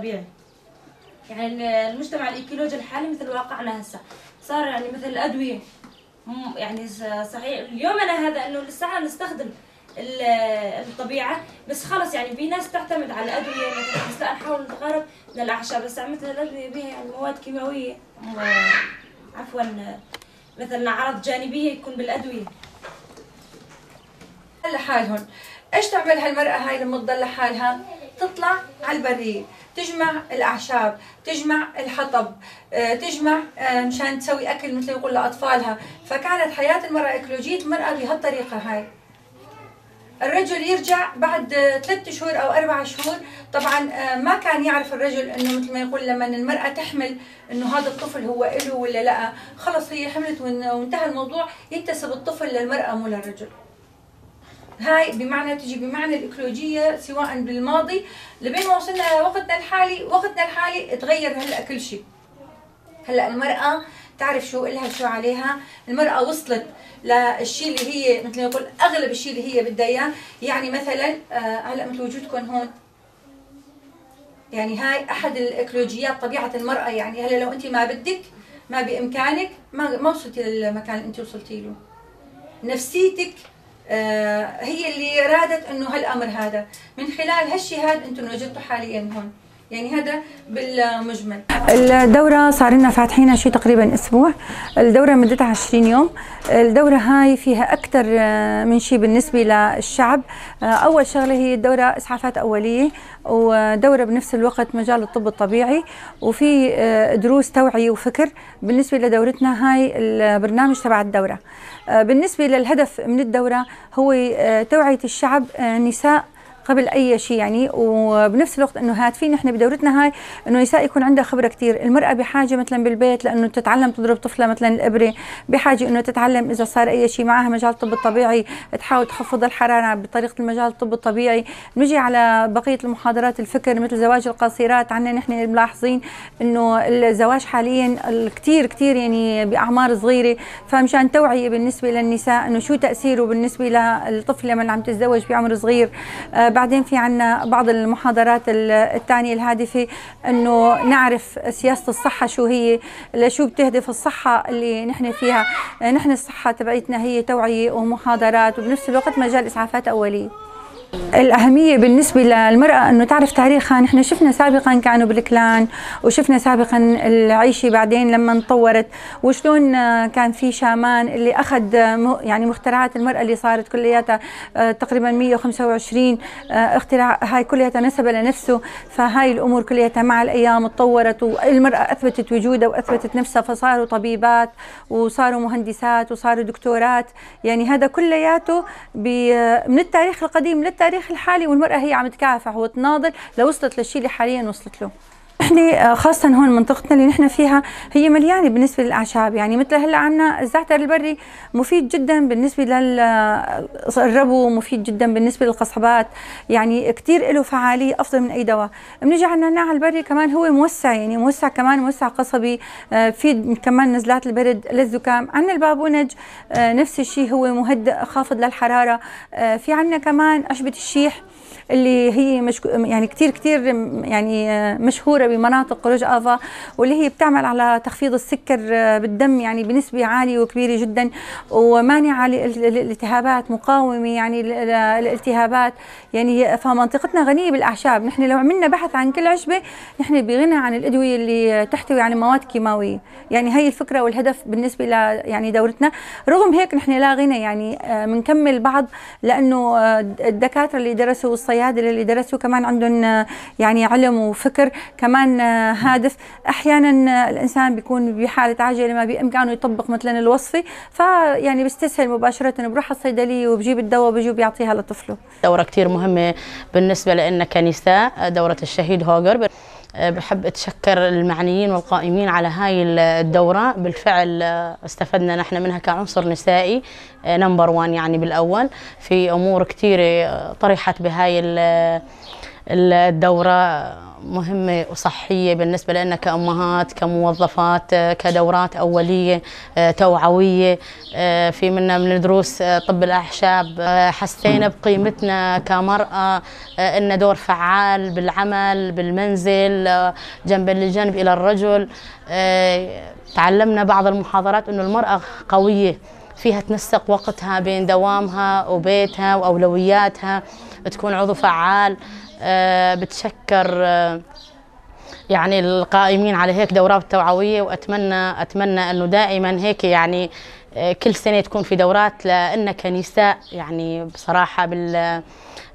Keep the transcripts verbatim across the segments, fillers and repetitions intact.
طبيعي. يعني ال- المجتمع الإيكولوجي الحالي مثل واقعنا هسه، صار يعني مثل الأدوية. مم، يعني س- صحيح اليوم أنا هذا إنه لسه نستخدم ال- الطبيعة، بس خلص يعني في ناس تعتمد على الأدوية مثلا، بس لا نحاول نتقرب من الأعشاب، بس مثل الأدوية بها يعني مواد كيماوية، م- عفوا، مثلا أعراض جانبية يكون بالأدوية. لحالهم. ايش تعمل هالمرأة هاي لما تضل لحالها؟ تطلع على البرية، تجمع الأعشاب، تجمع الحطب، آه، تجمع، آه، مشان تسوي أكل مثل يقول لأطفالها. فكانت حياة المرأة، إيكولوجية المرأة بهالطريقة هاي. الرجل يرجع بعد، آه، ثلاث شهور أو أربع شهور. طبعا، آه، ما كان يعرف الرجل إنه مثل ما يقول لما المرأة تحمل إنه هذا الطفل هو إله ولا لا. خلص هي حملت وان- وانتهى الموضوع، ينتسب الطفل للمرأة مو للرجل. هاي بمعنى تجي بمعنى الإيكولوجية، سواء بالماضي لبين ما وصلنا لوقتنا الحالي. وقتنا الحالي تغير هلأ كل شيء. هلأ المرأة تعرف شو إلها شو عليها. المرأة وصلت للشيء اللي هي مثل ما يقول أغلب الشيء اللي هي بدها إياه. يعني مثلا، آه، هلأ مثل وجودكم هون، يعني هاي أحد الإيكولوجيات، طبيعة المرأة. يعني هلأ لو أنت ما بدك، ما بإمكانك، ما ما وصلتي للمكان اللي أنت وصلتي له. نفسيتك، آه، هي اللي رادت إنه هالأمر هذا. من خلال هالشي هذا أنتم وجدتوا حاليا هون. يعني هذا بالمجمل. الدورة صار لنا فاتحينها شي تقريبا أسبوع. الدورة مدتها عشرين يوم. الدورة هاي فيها أكتر، آه، من شي بالنسبة للشعب. آه، أول شغلة هي الدورة إسعافات أولية، ودورة بنفس الوقت مجال الطب الطبيعي، وفي، آه، دروس توعية وفكر. بالنسبة لدورتنا هاي البرنامج تبع الدورة. آه، بالنسبة للهدف من الدورة هو، آه، توعية الشعب، آه، النساء قبل أي شي يعني، وبنفس الوقت إنه هادفين نحن بدورتنا هاي إنه النساء يكون عندها خبرة كتير. المرأة بحاجة مثلا بالبيت لإنه تتعلم تضرب طفلة مثلا الإبرة، بحاجة إنه تتعلم إذا صار أي شي معها مجال الطب الطبيعي تحاول تخفض الحرارة بطريقة المجال الطب الطبيعي. نجي على بقية المحاضرات الفكر مثل زواج القاصرات، عنا نحن ملاحظين إنه الزواج حاليا الكتير كتير يعني بأعمار صغيرة. فمشان توعية بالنسبة للنساء إنه شو تأثيره بالنسبة للطفلة من عم تتزوج بعمر صغير. آه، بعدين في عنا بعض المحاضرات ال- التانية الهادفة إنه نعرف سياسة الصحة شو هي، لشو بتهدف الصحة اللي نحن فيها. آه، نحن الصحة تبعيتنا هي توعية ومحاضرات وبنفس الوقت مجال إسعافات أولية. الأهمية بالنسبة للمرأة إنه تعرف تاريخها. نحن شفنا سابقا كانوا بالكلان، وشفنا سابقا العيشة بعدين لما تطورت، وشلون، آه، كان في شامان اللي أخذ، آه، م- يعني مخترعات المرأة اللي صارت كلياتها، آه، تقريبا مية وخمسة وعشرين، آه، اختراع، هاي كلياتها نسبة لنفسه. فهاي الأمور كلياتها مع الأيام تطورت، والمرأة أثبتت وجودها وأثبتت نفسها، فصاروا طبيبات وصاروا مهندسات وصاروا دكتورات. يعني هذا كلياته ب- من التاريخ القديم للتاريخ الحالي، والمرأة هي عم تكافح وتناضل لوصلت للشي اللي حاليا وصلت له. نحن، آه، خاصة هون منطقتنا اللي نحن فيها هي مليانة بالنسبة للأعشاب. يعني مثل هلأ عنا الزعتر البري مفيد جدا بالنسبة للربو، مفيد جدا بالنسبة للقصبات. يعني كتير له فعالية أفضل من أي دواء. بنيجي على النعناع البري كمان هو موسع، يعني موسع كمان، موسع قصبي. آه، في كمان نزلات البرد للزكام. عنا البابونج، آه، نفس الشي، هو مهدئ خافض للحرارة. آه، في عنا كمان عشبة الشيح اللي هي مشك... يعني كتير كتير م- يعني، آه، مشهورة بمناطق روج آفا، واللي هي بتعمل على تخفيض السكر، آه، بالدم يعني بنسبة عالية وكبيرة جدا، ومانعة لل- للالتهابات، مقاومة يعني لل- للالتهابات. يعني فمنطقتنا غنية بالأعشاب. نحن لو عملنا بحث عن كل عشبة، نحن بغنى عن الأدوية اللي تحتوي على مواد كيماوية. يعني هاي الفكرة والهدف بالنسبة ل يعني دورتنا. رغم هيك نحن لا غنى، يعني، آه، منكمل بعض، لأنه، آه، الدكاترة اللي درسوا والصيادلة اللي درسوا كمان عندهم، آه، يعني علم وفكر كمان، آه، هادف. أحيانا، آه، الإنسان بيكون بحالة عجلة ما بإمكانه يطبق مثلا الوصفة، فيعني بيستسهل مباشرة، بروح على الصيدلية وبجيب الدواء وبجي بيعطيها لطفله. دورة كتير مهمة بالنسبة لإلنا كنساء، دورة الشهيد هاجر. بحب أتشكر المعنيين والقائمين على هاي الدورة. بالفعل استفدنا نحن منها كعنصر نسائي نمبر وان، يعني بالأول في أمور كتيرة طرحت بهاي ال- الدورة مهمة وصحية بالنسبة لنا كأمهات، كموظفات، كدورات أولية، آه، توعوية. آه، في منا من دروس، آه، طب الأعشاب. آه، حسينا بقيمتنا كمرأة، آه، إلنا دور فعال بالعمل، بالمنزل، آه، جنبا للجنب إلى الرجل. آه، تعلمنا بعض المحاضرات إنه المرأة قوية، فيها تنسق وقتها بين دوامها وبيتها وأولوياتها، تكون عضو فعال. آه، بتشكر، آه، يعني القائمين على هيك دورات توعوية، وأتمنى، أتمنى إنه دائمًا هيك، يعني، آه، كل سنة تكون في دورات لإلنا كنساء، يعني، بصراحة بال-،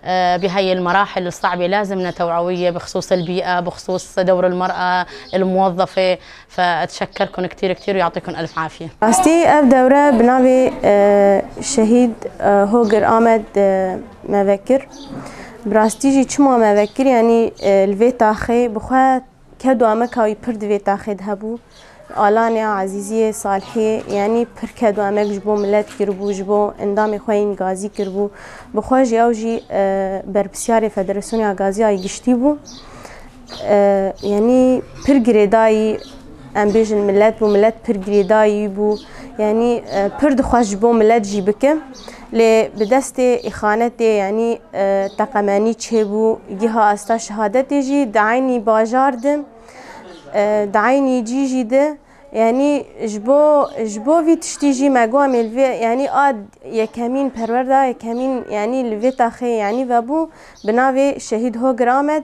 آه، بهاي المراحل الصعبة لازمنا توعوية بخصوص البيئة، بخصوص دور المرأة الموظفة. فأتشكركم كتير كتير ويعطيكم ألف عافية. Rastî ev dewre bi navê, e, Şehîd, e, Hogir Amed, e, me vekir. Bi rastî jî çima me vekir, yanî, e, li vê taxê bi xwe ked û emeka wî pir di vê taxê de hebû. Alanê, Ezîziyê, Salihiyê, yanî pir ked û emek ji bo milet kiribû, ji bo endamê xwe yên gazî kiribû. Bi xwe jî ew jî, e, berpirsiyarê Federasyona Gaziya Giştî bû. E, yanî pir girêdayî, em bêjin milet bû, milet pir girêdayî bû. Yanî, e, pir dixwest ji bo milet jî bike. Lê bi destê îxanetê, yanî, e, teqemenî çêbû, giha asta şehadetê jî di eynî bajar de, e, di eynî cî jî de, yanî ji bo, ji bo vî tiştî jî me got em ê li vê, yanî a yekemîn perwerda, yekemîn, yanî li vê taxê, yanî vebû bi navê Şehîd Hogir Amed.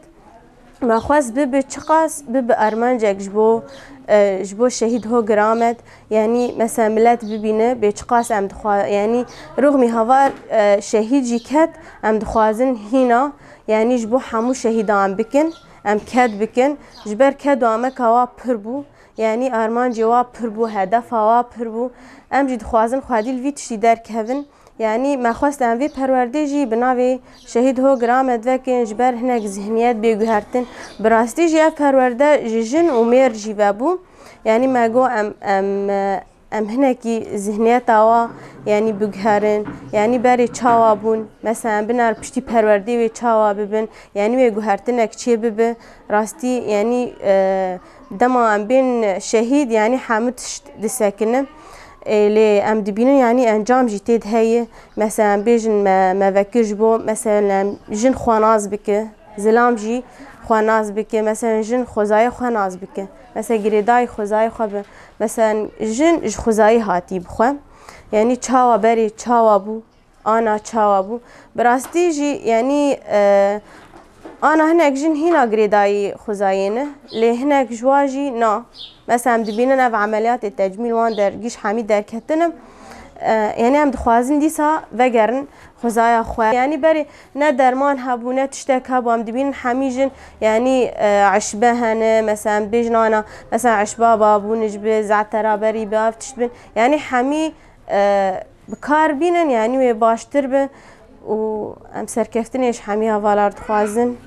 Me xwest bibe çiqas bibe armancek ji bo, e, ji bo Şehîd Hogir Amed, yanî mesela milet bibîne bê çiqas em dixwa-, yanî ruxmî heval, e, şehîd jî ket, em dixwazin hîna, yanî ji bo hemû şehîdan em bikin, em ked bikin, ji ber ked û emeka wa pir bû, yanî armancê wa pir bû, hedefa wa pir bû. Em jî dixwazin xwedî li vî tiştî derkevin. Yanî me xwest em vê perwerdê jî bi navê Şehîd Hogir Amed vekin, ji ber hinek zihniyet bê guhertin. Bi rastî jî ev perwerde ji jin û mêr jî vebû. Yanî me got em, em, em hinekî zihniyeta wa, yanî biguherin, yanî berê çawa bûn, mesela em biner piştî perwerdê wê çawa bibin, yanî wê guhertinek çê bibe. Rastî, yanî, e, dema em bên şehîd, yanî hemû tişt disekine. E, lê em dibînin, yanî encam jî tê de heye. Mesela em bêjin me, me vekir ji bo, mesela jin xwe nas bike, zilam jî xwe nas bike, mesela jin xwezayê xwe nas bike. Mesela girêdayî xwezayê xwe be. Mesela jin ji xwezayê hatî bi xwe. Yanî çawa berê, çawa bû, ana çawa bû. Bi rastî jî, yanî, e, ana hinek jin hîna girêdayî xwezayê ne, lê hinek ji wan jî na. Mesela em dibînin ev emeliyatê tecmîl wan der, giş hemî derketin im. E, yanî em dixwazin dîsa vegerin xwezaya xwe. Yanî berê ne derman hebû, ne tiştek hebû. Em dibînin hemî jin, yanî, e, eşbe hene, mesela em dibêjin ana, mesela eşba babûn ji bi, zetera berî bi, ev tişt bin. Yanî hemî, e, bi kar bînin, yanî wê baştir bi û em serkeftinê ji hemî hevalar dixwazin.